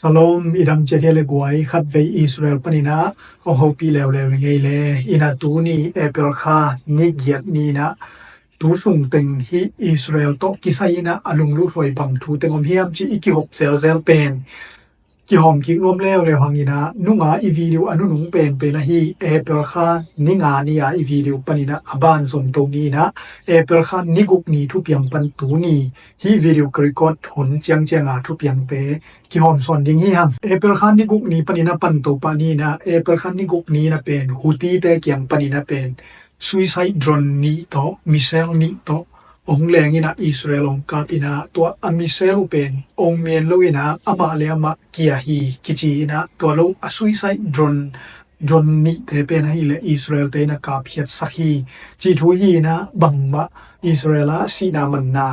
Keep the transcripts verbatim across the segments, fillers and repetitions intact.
Shalom, i dam ciat hi le guai, khatvei Israel panin ah hong hopih leuleu ni ngei le. Inah tuni April kha ni giat ni inah tu sung teng hih Israel tawh kisai inah a lunglut huai bang thu teng om hiam cih i kihop zelzel pen kihawm kik nuam leuleu hang inah nunga i video a nunung penpen ahi April kha ni nga ni-a i video panin ah a ban zomto ni inah April kha ni guk ni thupiang pan tuni hih video ka record hun ciangcianga thupiangte kihawm sawn ding hi hang. April kha ni guk ni panin a pan to pah ni inah April kha ni guk ni inah pen Houthi-te kiang panin ah pen suicide drone nih tawh, missile nih tawh hong leng inah Israel hong kap inah tua a missile uh pen hong men lo inah amah le amah kia hi kici inah tua lo a suicide drone, drone nihte pen ahileh Israel-te inah kapkhiatsak hi cih thu hi inah bangmah Israel ah sihna manna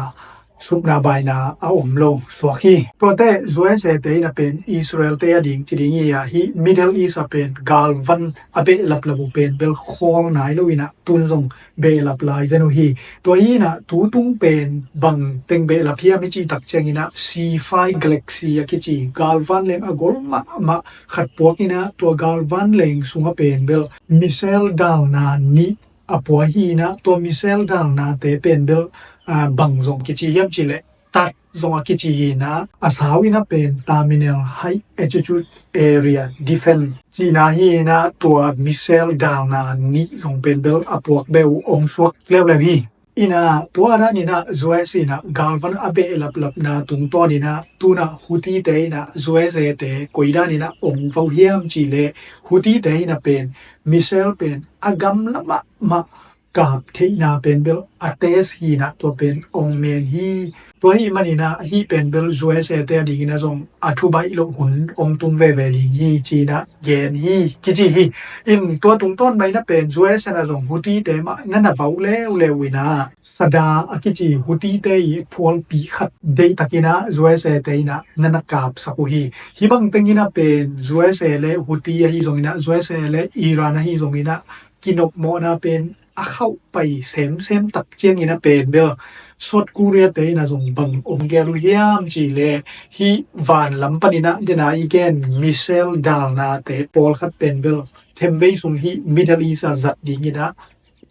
supna baina a om lo suak hi. Tuate U S A-te inah pen Israel-te a ding ci ding hi a, hih Middle East ah pen galvan a behlaplap uh pen bel khawl nai lo inah tun zong behlap lai zen uh hi. Tua hi inah tutung pen bang teng behlap hiam i cih tak ciang inah C five Galaxy a kici galvan leng a gol mahmah khat puak inah tua galvan leng sungah pen bel missile dalna nih a pua hi inah tua missile dalnate pen bel, ah, bang zong kici hiam cih leh THAAD zong a kici hi inah a sau inah pen Terminal High Altitude Area Defense cihna hi inah tua missile dalna nih zong pen bel a puak beh uh hong suak leuleu hi. Inah tua dan inah U S inah galvan a behlaplapna tungtawn inah tunah Houthi-te inah U S A-te koi dan inah hong vau hiam cih leh Houthi-te inah pen missile pen a gamla mahmah kap theihna pen bel a test hi inah tua pen hong men hi. Tua hih man inah hih pen bel U S A-te a ding inah zong a thu baih loh hun hong tung veve ding hi ci inah gen hi kici hi. In tua tungtawn mah inah pen U S inah zong Houthi-te mah na na vau leuleu inah Sadr a kici Houthi-te i phualpi khat deihtak inah U S A-te inah na na kapsak uh hi. Hih bang teng inah pen U S A le Houthi ahi zong inah U S A le Iran ahi zong inah kinopmawhna pen a khauh pai semsem tak ciang inah pen bel South Korea-te inah zong bang hong gel uh hiam cih leh hih van lam pan inah dena i gen missile dalnate pawlkhat pen bel themvei sung hih Middle East ah zat ding inah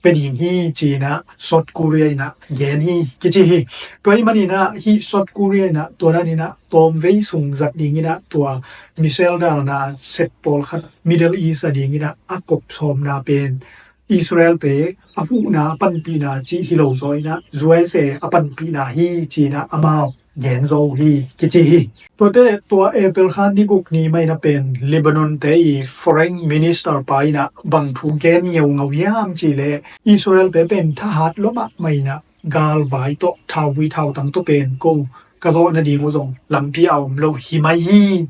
pia ding hi ci inah South Korea inah gen hi kici hi. Tua hih man inah hih South Korea inah tua dan inah tawmvei sung zat ding inah tua missile dalna set pawlkhat Middle East a ding inah a kop sawmna pen Israel-te a huhna a panpihna cih hi lo zaw inah U S A a panpihna hi ci inah amau gen zo uh hi kici hi. Tuate tua April kha ni guk ni mah inah pen Lebanon-te i Foreign Minister pa inah bang thu gen ngeungau hiam cih leh Israel-te pen thahat lua mahmah inah galvai tawh thauvui thautang tawh pen ko ka zawh nading uh zong lampi a om lo hi mai hi.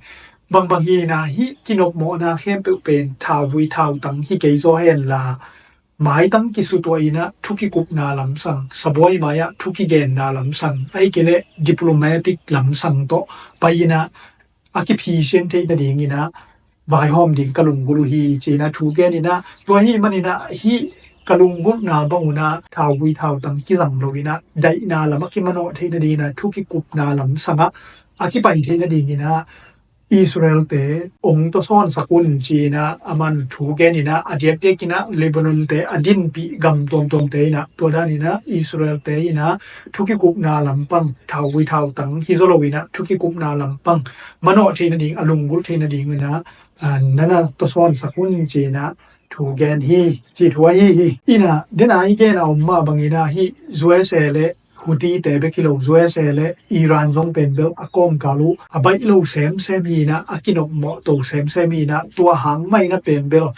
Bangbang hi inah hih kinopmawhna khempeuh pen thauvui thautang hi kei zaw hen la maitang kisutuah inah thu kikupna lamsang, sabuai mai-ah thu kigenna lamsang, ahih kei leh diplomatic lamsang tawh pai inah a kiphisian theih nading inah vaihawm ding ka lunggulh uh hi ci inah thu gen inah tua hih man inah hih ka lunggulhna bang un ah thauvui thautang kizang lo inah daihna lam a kimanawh theih nading inah thu kikupna lamsang ah a kipai theih nading inah Israel-te hong tawsawnsak un ci inah aman thu gen inah a diakdiak inah Lebanon-te a dinpih gam tuamtuamte inah tua dan inah Israel-te inah thu kikupna lampang thauvui thautang hi zaw lo inah thu kikupna lampang manawh theih nading a lunggulh theih nading inah, ah, na na tawsawnsak un ci inah thu gen hi ci thu ahi hi. Inah dena i gen a om mah bang inah hih U S A le Houthi-te bek hi lo U S A le Iran zong pen bel a kawmkal uh a baih lo semsem hi inah a kinopmawh to semsem hi inah tua hang mah inah pen bel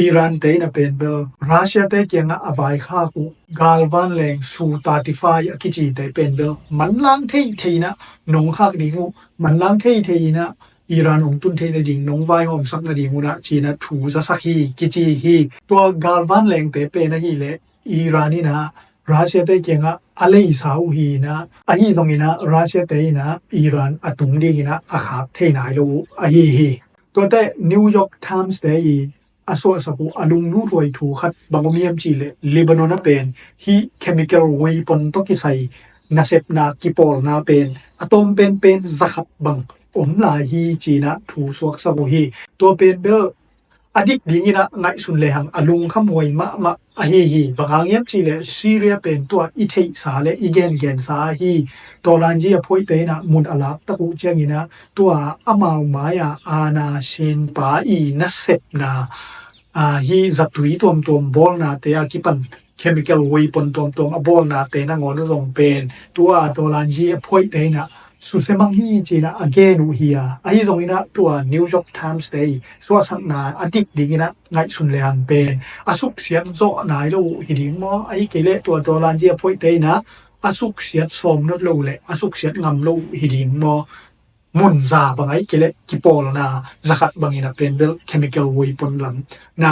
Iran-te inah pen bel Russia-te kiangah a vaikhak uh galvan leng Su thirty-five a kicite pen bel manlang theithei inah nong khak ding uh manlang theithei inah Iran hong tun theih nading nong vaihawmsak nading un ah ci inah thu zasak hi kici hi. Tua galvan lengte pen ahileh Iran inah Russia-te kiangah a leisa uh hi inah ahi zong inah Russia-te inah Iran a tung ding inah a khak thei nai lo uh ahi hi. Tuate New York Times-te i a suahsak uh a lunglut huai thu khat bang om hiam cihleh Lebanon a pen hih chemical weapon tawh kisai nasepna kipawlna pen a tawm penpen zakhat bang om lai hi, ci-in ah thu suaksak uh hi. Tua pen bel a dik dingin ah ngaihsun lehang a lungkhamhuai mahmah ahi hi. Bang hang hiam cih leh Syria pen tua i theihsa le i gengensa ahi. Tolanji a phoihte in ah mun a laktak uh ciangin ah tua amau mai-a aana sinpa i nasepna, ah, hih zatui tuamtuam bawlnate a kipan chemical weapon tuamtuam a bawlnate nangawn uh zong pen tua Tolanji a phoihte in ah susia mang hi, ci-in ah a gen uh hi a. Ahi zongin ah tua New York Times te i suahsakna a dik dingin ah ngaihsun lehang pen a suksiat zawh nai lo uh hi ding maw, ahi kei leh tua Tolanji a phoihte in ah a suksiat sawm not lo uh leh a suksiat ngam lo uh hi ding maw, mun za bang ahi kei leh kipawlna za khat bangin ah pen bel chemical weapon lam na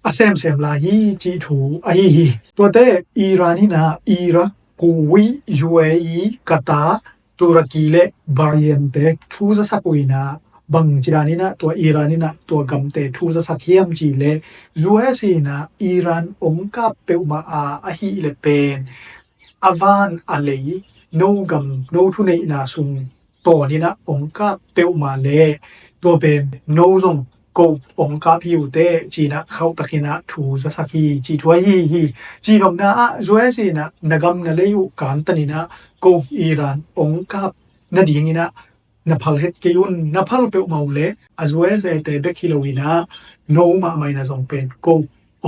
a semsem lai hi, cih thu ahi hi. Tuate Iran in ah Iraq, Kuwait, U A E, Qatar, Turkey le Bahrain te thu zasak uh in ah, bangci danin ah tua Iran in ah tua gamte thu zasak hiam cih leh U S in ah Iran ong kap peuhmah a, ahih leh pen a van a lei no gam no thuneihna sung tawnin ah ong kap peuhmah leh tua pen no zong ko ong kap hi uh teh, ci-in ah khauhtakin ah thu zasak hi, cih thu ahi hi. Cihnopna ah U S in ah na gam na lei uh kantanin ah ko Iran ong kap nadingin ah na phal het kei un, na phal peuhmah uh leh a U S A te bek hi loin ah no mahmah in ah zong pen ko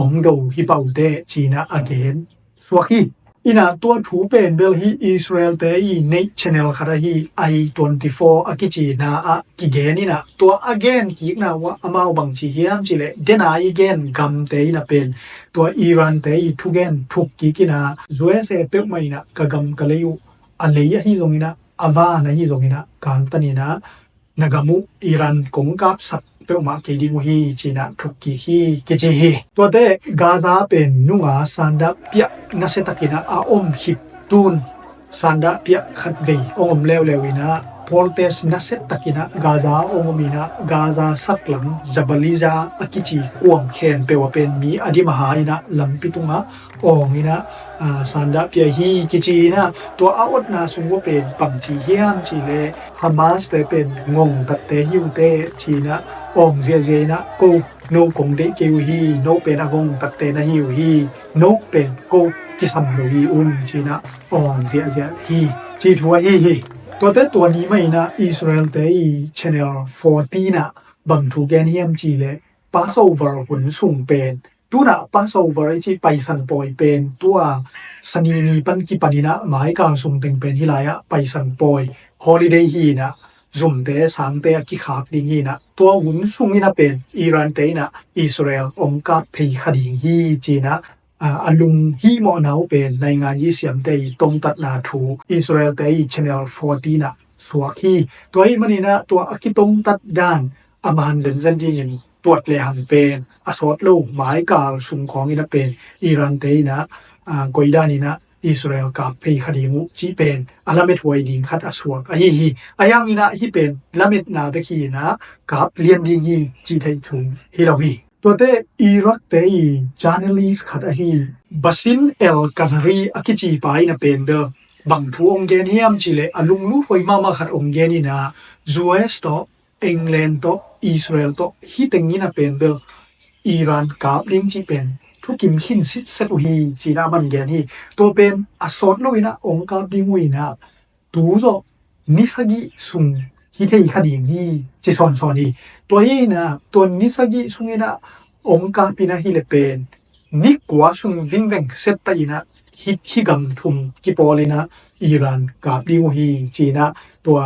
ong do hi pah uh teh, ci-in ah a gen suak hi. In ah tua thu pen bel hih Israel te i neih channel khat ahi I twenty-four a kicina ah kigen in ah tua a gen kikna uh ah amau bangci hiam cih leh den a i gen gamte in ah pen tua Iran te i thugen thuk kik in ah U S A peuhmah in ah ka gam ka lei uh a lei ahi zongin ah a van ahi zongin ah kantanin ah na gam uh Iran kong kapsak peuhmah kei ding uh hi, ci-in ah thuk kik hi kici hi. Tuate Gaza pen nunga sanda piah nasiatakin ah a om khit tun sanda piah khat vei ong om leuleu in ah protest nasiatakin ah Gaza ong om in ah Gaza saklang Jabaliya a kici kuam khempeuh ah pen mi a dim a ha in ah lampi tungah awng in ah, ah, sanda piah hi kici in ah tua a otna sung uh pen bangci hiam cih leh Hamas te pen ngongtatte hi uh teh, ci-in ah awng ziahziah in ah ko no kong deih kei uh hi, no pen a ngongtatte na hi uh hi, no pen ko kisam lo hi un, ci-in ah awng ziahziah hi, cih thu ahi hi. Tuate tua ni mah in ah Israel te i channel fourteen ah bang thu gen hiam cih leh Passover hun sung pen, tu-in ah Passover i cih Paisan pawi pen tua Sani ni pan kipan in ah maikal sung teng pen hih lai-ah Paisan pawi holiday hi in ah zumte sangte a kikhak ding hi in ah tua hun sungin ah pen Iran te in ah Israel ong kap phei kha ding hi, ci-in ah, ah, a lunghihmawhna uh pen naingan i siamte i tongtatna thu Israel te i channel fourteen ah suak hi. Tua ahih manin ah tua a kitongtat dan a man zenzen dingin tuat lehang pen a sawt lo maikal sung khawngin ah pen Iran te in ah, ah, koi danin ah Israel kap phei kha ding uh cih pen a lamethuai ding khat a suak ahi hi. Ahi hangin ah hih pen lametna bek hi in ah kap lian ding hi cih theih thu hi lo hi. Tuate Iraq te i journalist khat ahi Basim El Kazari a kici pa in ah pen bel bang thu ong gen hiam cih leh a lungluthuai mahmah khat ong gen in ah U S tawh England tawh Israel tawh hih teng in ah pen bel Iran kap ding cih pen thukim khin sitset uh hi, ci-in ah a man gen hi. Tua pen a sawt lo in ah ong kap ding uh in ah tu zawh ni sagih sung hi thei kha ding hi, ci sawnsawn hi. Tua hi in ah tua ni sagih sungin ah ong kap in ah hi leh pen ni kua sung vingveng settah in ah hih, hih gam thum kipawl in ah Iran kap ding uh hi, ci-in ah tua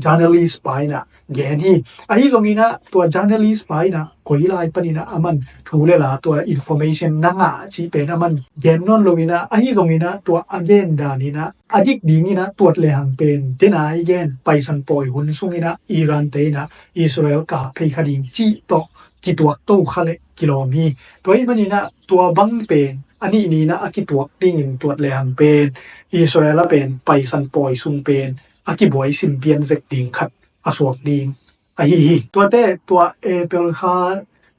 journalist pa in ah gen hi. Ahi zongin ah tua journalist pa in ah koi lai panin ah a man thu le la tua information na ngah cih pen a man gen nawn lo in ah, ahi zongin ah tua a gen danin ah a dik dingin ah tuat lehang pen den a i gen Paisan pawi hun sungin ah Iran te in ah Israel kap phei kha ding cih tawh kituak to kha leh kilawm hi. Tua ahih manin ah tua bang pen a nih ni in ah a kituak dingin tuat lehang pen Israel ah pen Paisan pawi sung pen a kibuai simpian vek ding khat a suak ding ahi hi. Tuate tua April kha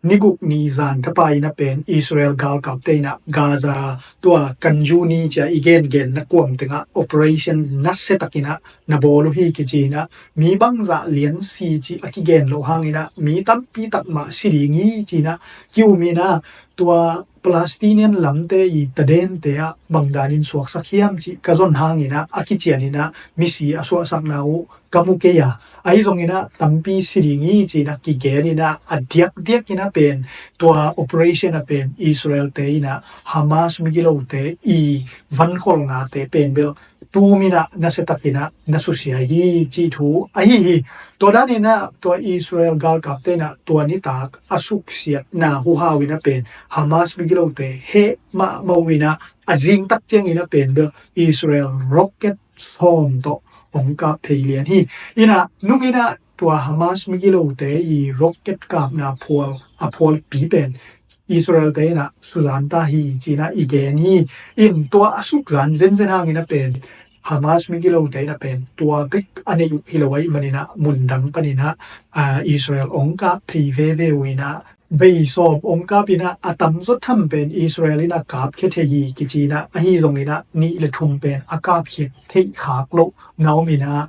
ni guk ni zan tapa in ah pen Israel galkapte in ah Gaza tua Khan Yunis ci-a i gengen na kuam tengah operation nasia takin ah na bawl uh hi kici in ah mi bangzah liansi cih a kigen loh hangin ah mi tampi tak mah si ding hi ci-in ah ki-um in ah tua Palestinian lamte i tadente ah bangdanin suaksak hiam cih ka zon hangin ah a kician in ah misi a suahsakna uh ka mu kei a, ahi zongin ah tampi si ding hi ci-in ah kigen in ah a diakdiak in ah pen tua operation ah pen Israel-te in ah Hamas migilote i vankholnate pen bel tum in ah nasia takin ah na susia hi cih thu ahi hi. Tua danin ah tua Israel galkapte in ah tua nitak a suksiatna huhau in ah pen Hamas migilote heh mahmah uh in ah a zingtak ciangin ah pen bel Israel rocket sawm tawh hong kap phei lian hi. In ah nung in ah tua Hamas migilote i rocket kapna phual a phualpi pen Israel-te in ah suzan ta hi ci-in ah i gen hi. In tua a sukzan zenzen hangin ah pen Hamas migilote in ah pen tua bek a neih uh hi lo ahih manin ah mundang panin ah Israel hong kap phei veve uh in ah vei sawm hong kap in ah a tamzaw tham pen Israel in ah kapkhia thei hi kici in ah ahi zongin ah nih le thum pen a kapkhia theih khak loh na om in ah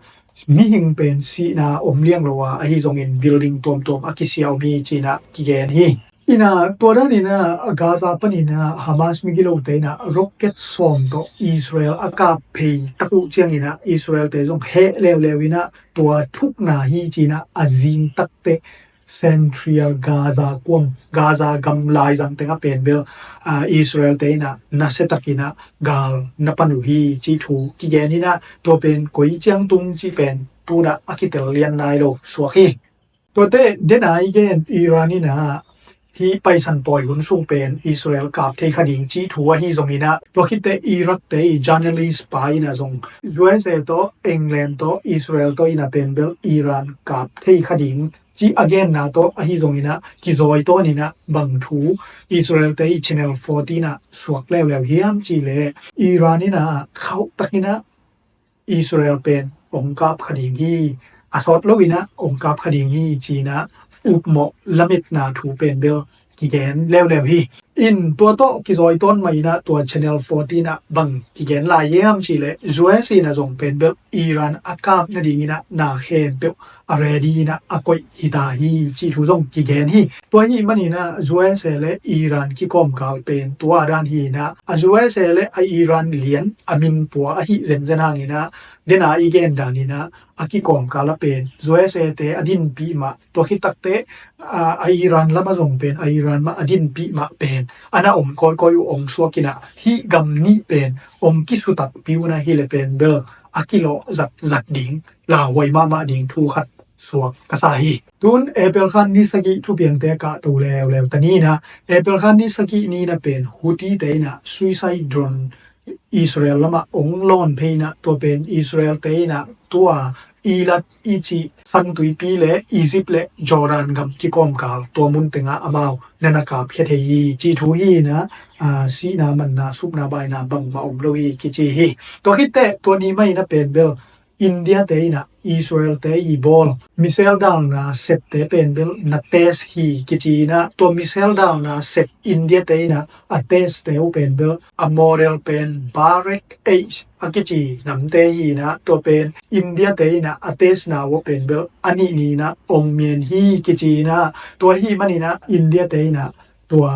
mihing pen sihna om liang lo a, ahi zongin building tuamtuam a kisia om hi ci-in ah kigen hi. In ah tua danin ah Gaza panin ah Hamas migilote in ah rocket sawm tawh Israel a kap phei tak uh ciangin ah Israel-te zong heh leuleu in ah tua thukna hi ci-in ah a zingtakte Central Gaza kuam Gaza gam laizang tengah pen bel Israel-te in ah nasia takin ah gal na pan uh hi cih thu kigen in ah tua pen koi ciang tung cih pen tu-in ah a kitel lian nai lo suak hi. Tuate dena i gen Iran in ah hih Paisan pawi hun sung pen Israel kap thei kha ding cih thu ahi zongin ah tua khitteh Iraq-te i journalist pa in ah zong U S A tawh England tawh Israel tawh in ah pen bel Iran kap thei kha ding cih a genna tawh ahi zongin ah kizawi tawn in ah bang thu Israel-te i Channel fourteen ah suak leuleu hiam cih leh Iran in ah khauh takin ah Israel pen hong kap kha ding hi, a sawt lo in ah hong kap kha ding hi ci-in ah upmawh lametna thu pen bel kigen leuleu hi. In tua tawh kizawi tawn mah in ah tua Channel fourteen ah bang kigen lai hiam cih leh U S A in ah zong pen bel Iran a kap nading in ah na khempeuh a ready in ah a koih hi ta hi cih thu zong kigen hi. Tua ahih manin ah U S A le Iran kikawmkal pen tua dan hi in ah a U S A le a Iran lian a min pua ahih zenzen hangin ah dena i gen danin ah a kikawmkal ah pen U S A-te a dinpih mah tua khit takteh a Iran lam ah zong pen a Iran mah a dinpih mah pen a na om kawikawi uh hong suak in ah hih gam nih pen hong kisutakpih uh in ah hi leh pen bel a kilawh zatzat ding lauhuai mahmah ding thu khat suak ka sa hi. Tun April kha ni sagih thupiangte kahto leuleu ta ni in ah April kha ni sagih ni in ah pen Houthi-te in ah suicide drone Israel lam ah hong lawn phei in ah tua pen Israel-te in ah tua Eilat i cih San Tuipi le Egypt le Jordan gam kikawmkal tua mun tengah amau na na kapkhia thei hi cih thu hi in ah sihna manna supna baina bangmah om lo hi kici hi. Tua khitteh tua ni mah in ah pen bel India-te in ah Israel-te i bawl missile dalna septe pen bel na test hi kici in ah tua missile dalna sep India-te in ah a test-te uh pen bel a model pen Barrack eight a kici namte hi in ah tua pen India-te in ah a testna uh pen bel a nih ni in ah hong mian hi kici in ah tua ahih manin ah India-te in ah tua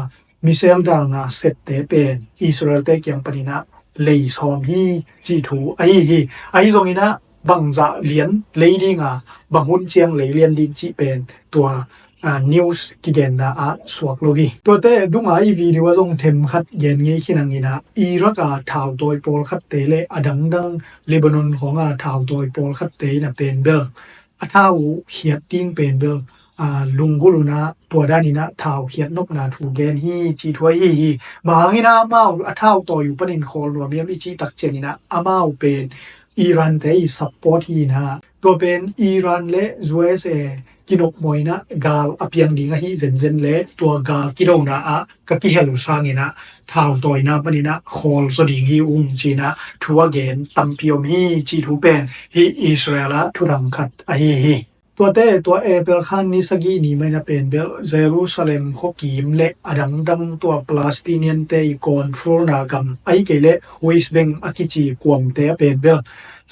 missile dalna septe pen Israel-te kiang panin ah lei sawm hi cih thu ahi hi. Ahi zongin ah bangzah lian lei ding a bang hun ciang lei lian ding cih pen tua news kigenna ah suak lo hi. Tuate dungah i video ah zong themkhat gen ngei khin hang in ah Iraq a thautawi pawlkhatte le a dangdang Lebanon khawng a thautawi pawlkhatte in ah pen bel a thau uh khiat ding pen bel lunggulh un ah tua danin ah thau khiat nopna thu gen hi cih thu ahi hi. Bang hangin ah amau a thautawi uh panin khawl nuam hiam i cih tak ciangin ah amau pen Iran-te i support hi in ah tua pen Iran le U S A kinopmawh in ah gal a piang ding ahi zenzen le tua gal kidona ah ka kihel uh sangin ah thautawina panin ah khawl zaw ding hi ung ci-in ah thu a gen tampi om hi cih thu pen hih Israel ah thudang khat ahi hi. Tuate tua April kha ni sagih ni mah in a pen bel Jerusalem khuakim le a dangdang tua Palestinian te i control na gam ahi kei le West Bank a kici kuamte a pen bel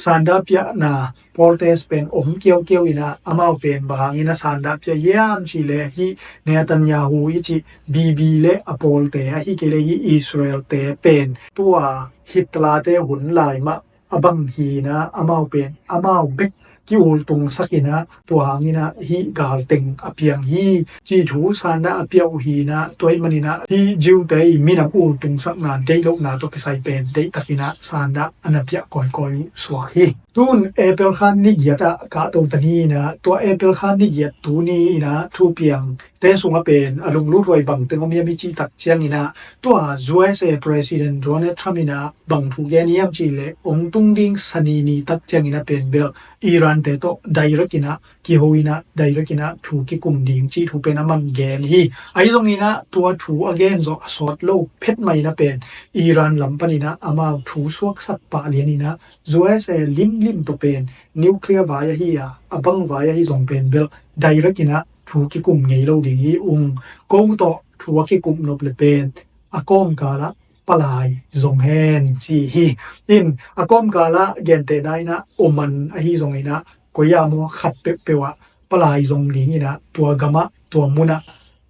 sanda piahna protest pen om kiaukiau in a amau pen bang hangin a sanda piah hiam cih le hih Netanyahu i cih Bibi le a pawlte ahi kei le hih Israel te pen tua Hitler te hun lai mah a bang hi in a amau pen amau bek ki-ultungsak in a tua hangin a hih galteng a piang hi cih thu sanda a piah uh hi in a tua ahih manin a hih Jew te i minam ultungsakna deih lohna tawh kisai pen deihtak in a sanda a na piah kawikawi uh suak hi. Tun April kha ni giat ah kahto ta ni in a tua April kha ni giat tuni in a thupiang te sungah pen a lunglut huai bangteng om hiam i cih tak ciangin a tua U S A President Donald Trump in a bang thu gen hiam cih le ong tung ding sani ni tak ciangin a pen bel Iran te tawh direct in a kiho in a direct in a thu kikum ding cih thu pen a man gen hi. Ahi zongin a tua thu a gen zawh a sawt lo phet mah in a pen Iran lam panin a amau thu suaksak pah lian in a U S A limlim tawh pen nuclear vai ahi a a bang vai ahi zong pen bel direct in a thu kikum ngei lo ding hi ung. Ko tawh thu a kikum nop le pen a kawmkal ah palai zong hen ci hi. In a kawmkal ah gentehna in a Oman ahi zongin a koi ah maw khat peuhpeuh ah palai zong ding in a tua gam ah tua mun ah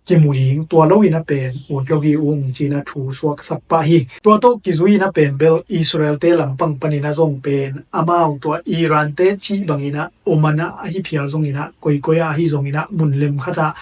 kimu ding tua lo in a pen ut lo hi ung ci in a thu suaksak pah hi. Tua tawh kizui in a pen bel Israel te lampang panin a zong pen amau tua Iran te cih bangin a Oman ah ahi phial zongin a koikoi ah ahi zongin a mun lem khat ah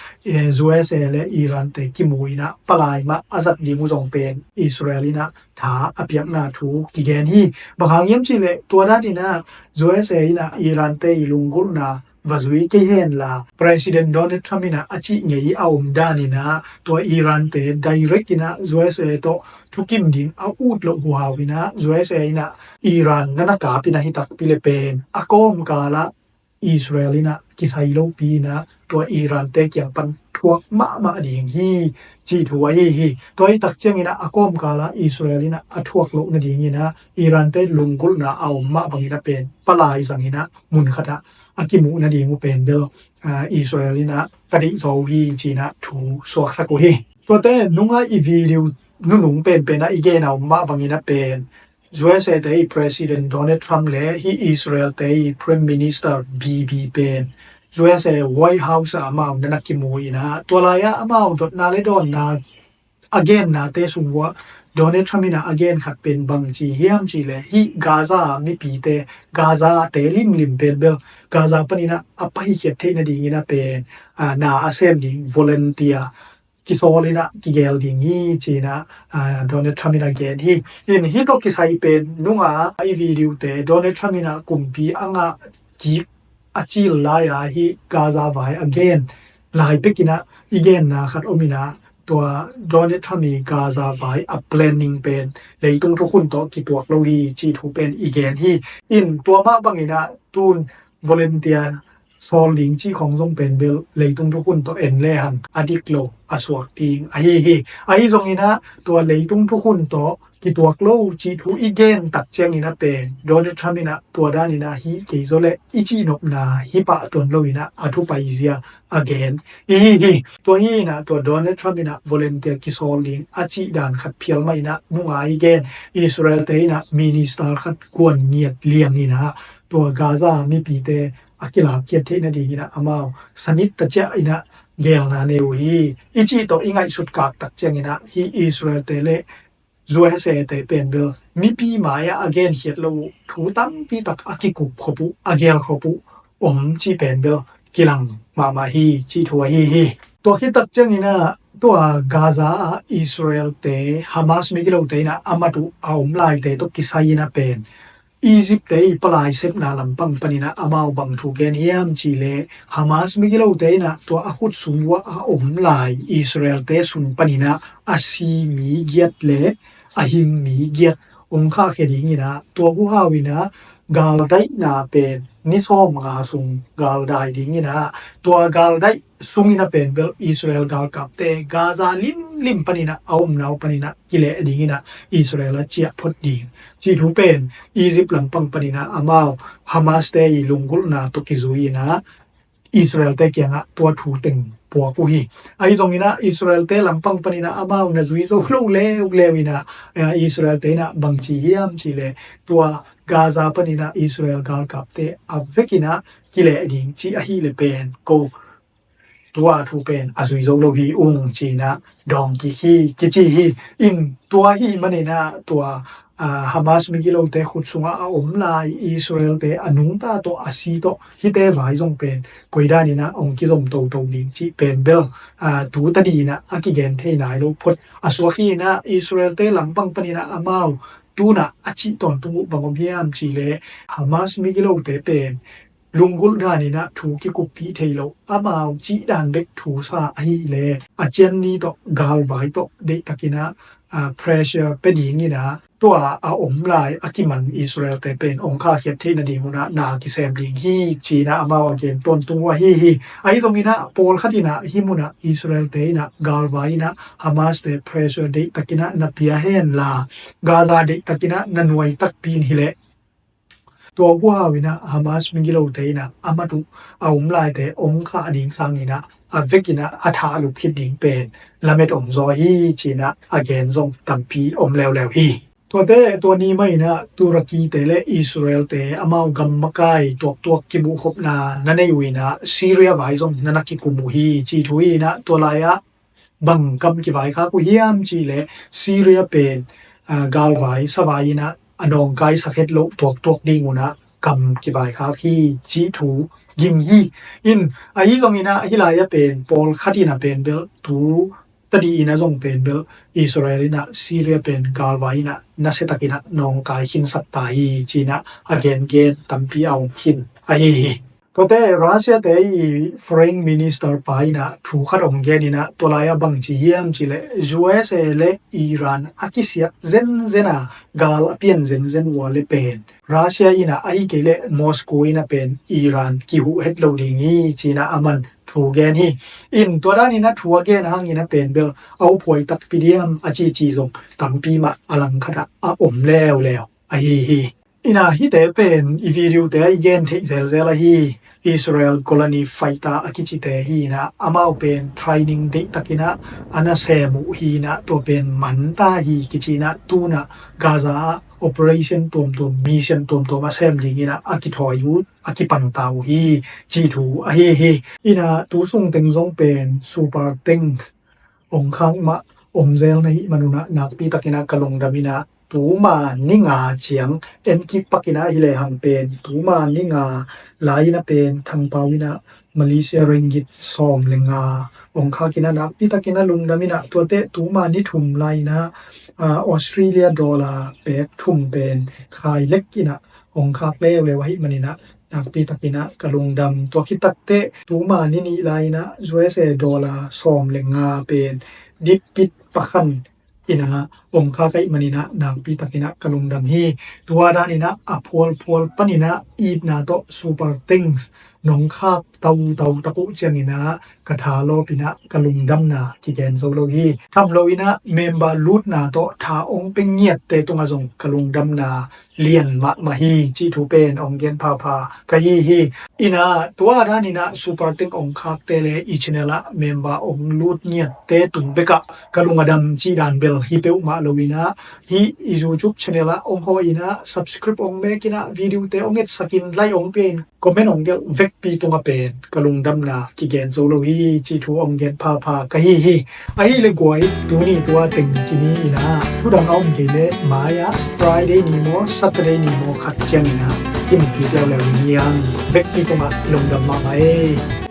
U S A le Iran te kimu in a palai mah a zat ding uh zong pen Israel in a tha a piakna thu kigen hi. Bang hang hiam cih le tua dan in a U S A in a Iran te i lunggulhna va zui kei hen la President Donald Trump in a a cih ngei a om dan in a tua Iran te direct in a U S A tawh thukim ding a ut loh huhau in a U S A in a Iran na na kap in a hi takpi le pen a kawmkal ah Israel in a kisai lopi in a tua Iran te kiang pan thuak mahmah ding hi cih thu ahi hi. Tua hi tak ciangin a a kawmkal ah Israel in a a thuak loh nading in a Iran te lunggulhna a om mah bangin a pen palai zang in a mun khat ah a kimuh nading uh pen bel Israel in a ka deih zaw uh hi ci in a thu suaksak uh hi. Tuate nungah i video nunung penpen ah i gen a om mah bangin a pen U S A te i President Donald Trump le hih Israel te i Prime Minister Bibi pen U S A White House ah amau na na kimu in a tua lai ah amau dotna le dawnna a gennate sung uah Donald Trump in a a gen khat pen bang ci hiam cih le hih Gaza mipite Gaza te limlim pen bel Gaza panin a a paikhiat theih nading in a pen na a sem ding volunteer kisawl in a kigel ding hi ci in a Donald Trump in a gen hi. In hih tawh kisai pen nunga i video te Donald Trump in a kumpi a ngah kik a cil lai a hih Gaza vai a gen lai pek in a i genna khat om in a tua Donald Trump i Gaza vai a planning pen leitung thukhun tawh kituak lo hi cih thu pen i gen hi. In tua mah bangin a tun volunteer sawl ding cih khong zong pen bel leitung thukhun tawh en le hang a dik lo a suak ding ahi hi. Ahi zongin a tua leitung thukhun tawh kituak lo cih thu i gen tak ciangin a pen Donald Trump in a tua dan in a hih kei zaw le i cihnopna hi pah tuan lo in a a thu paizia a gen i hi hi. Tua hi in a tua Donald Trump in a volunteer kisawl ding a cih dan khat phial mah in a nunga i gen Israel te in a minister khat kuan ngiat liang in a tua Gaza mipite a kilak khiat theih nading in a amau sanit ta ciah in a gelna nei uh hi. I cih tawh i ngaihsut kak tak ciangin a hih Israel te le U S A te pen bel mipi mai ah a genkhiat lo uh thu tampi tak a kikup khop uh a gel khop uh om cih pen bel kilang mahmah hi cih thu ahi hi. Tua khit tak ciangin a tua Gaza ah Israel te Hamas migilote in a a mat uh a om laite tawh kisai in a pen Egypt te i palai sepna lampang panin a amau bang thu gen hiam cih le Hamas migilote in a tua a khut sung uah a om lai Israel te sung panin a a si mi giat le a hing mi giat ong khahkhia ding in a tua huhau in a galdaihna pen ni sawm nga sung galdai ding in a tua galdaih sung in a pen bel Israel galkapte Gaza limlim panin a a omna uh panin a kileh ding in a Israel a ciah phot ding cih thu pen Egypt lampang panin a amau Hamas te i lunggulhna tawh kizui in a Israel-te kiangah tua thu teng puak uh hi. Ahi zonginah Israel-te lampang paninah amau na zui zo lo leuleu inah, eh, Israel-te inah bangci hiam cihleh tua Gaza paninah Israel galkapte a vekinah kileh ding ci ahileh pen ko tua thu pen a zui zo lo hi ung cinah dawng kik hi kici hi. In tua hi maninah tua, ah, Hamas migilote khut sungah a om lai Israel-te a nungta tawh a si tawh hihte vai zong pen koidaninah ong kizom toto ding cih pen bel, ah, tu tadinah a kigen thei nai lo phot a suak hi inah Israel-te lampang paninah amau tunah a cih tawntung uh bang om hiam cihleh Hamas migilote pen lunggulh daninah thu kikuppih thei lo, amau cih dan bek thu sa ahileh a cianni tawh galvai tawh deihtakinah, ah, pressure pe dinginah tua a om lai a kiman Israel-te pen ong khahkhiat theih nadingunah na kisem ding hi cinah amau a gen tawntung uh ahi hi. Ahi zonginah pawlkhatinah hih munah Israel-te inah galvai inah Hamas-te pressure deihtakinah na pia henla Gaza deihtakinah na nuai takpi in hileh tua huau inah Hamas migilote inah a mat uh a om laite ong khah ding sanginah a vekinah a thahlup khit ding pen lamet om zaw hi cinah a gen zong tampi om leuleu hi. Tuate tua ni mah inah Turkey-te le Israel-te amau gam makai tuaktuak kimuhkhopna na nei uh inah Syria vai zong na na kikum uh hi ci thu hi inah tua lai-ah bang kam kivaikhak uh hiam cihleh Syria pen, ah, galvai savai inah a nawngkai sakhet loh tuaktuak dingunah kam kivaikhak hi cih thu ging hi. In ahi zonginah hih lai-ah pen pawlkhat inah pen bel tu tadi inah zong pen bel Israel inah Syria pen galvai inah nasiatakinah nawngkai khinsak ta hi cinah a gengen tampi a om khin ahi hi. Tuate Russia-te i foreign minister pa inah thu khat ong gen inah tua lai-ah bangci hiam cihleh U S A le Iran a kisiat zenzen a gal a pian zenzen uh a le pen Russia inah ahi kei leh Moscow inah pen Iran kihuh het lo ding hi cinah aman thu gen hi. In tua daninah thu a gen hanginah pen bel a uphuai takpi diam a cici zong tampi mah a langkhatah a om leuleu ahi hi. Inah hihte pen i video-te ah i gen theih zelzel ahi Israel Golani fighter a kicite hi inah amau pen training deihtakinah a nasem uh hi inah tua pen manta hi kici inah tunah Gaza ah operation tuamtuam mission tuamtuam a sem dinginah a kithawi uh a kipanta uh hi ci thu ahi hi. Inah tu sungteng zong pen super tanks ong khak mah om zel na hih manunah nakpitakinah ka lungdam inah tuma ni nga ciang en kik pakinah hi lehang pen tuma ni nga lai-inah pen Thangpau inah Malaysia ringgit sawm le nga ong khakinah nakpitakinah lungdam inah tuate tuma ni thum lai-inah, ah, Australia dollar pek thum pen khai lek inah ong khak leuleu ahih maninah nakpitakinah ka lungdam. Tua khit takteh tuma ni nih lai-inah U S A dollar sawm le nga pen dipit pakhan inah ong khak ahih maninah nakpitakinah ka lungdam hi. Tua daninah a phualphual paninah itna tawh super tanks nong khak tautau tak uh cianginah ka thalawpinah ka lungdamna kigen zo lo hi. Tham loinah member lutna tawh tha ong pe ngiatte tungah zong ka lungdamna lian mahmah hi cih thu pen ong gen phapha ka hi hi. Inah tua daninah super tank ong khakte le i channel ah member ong lut ngiatte tung bekah ka lung a dam cih dan bel hi peuhmah loinah hih i YouTube channel ah ong hawh inah subscribe ong mek inah video-te ong etsakin like ong pia in comment ong gelh vekpi tungah pen ka lungdamna kigen zo lo hi cih thu ong gen phapha ka hi hi. Ahih le guai, tuni tua teng ci ni inah thudang a om kei le mai-ah Friday ni maw Saturday ni maw khat cianginah kimu kik leuleu ni hiam. Vekpi tungah lungdam mahmah ei.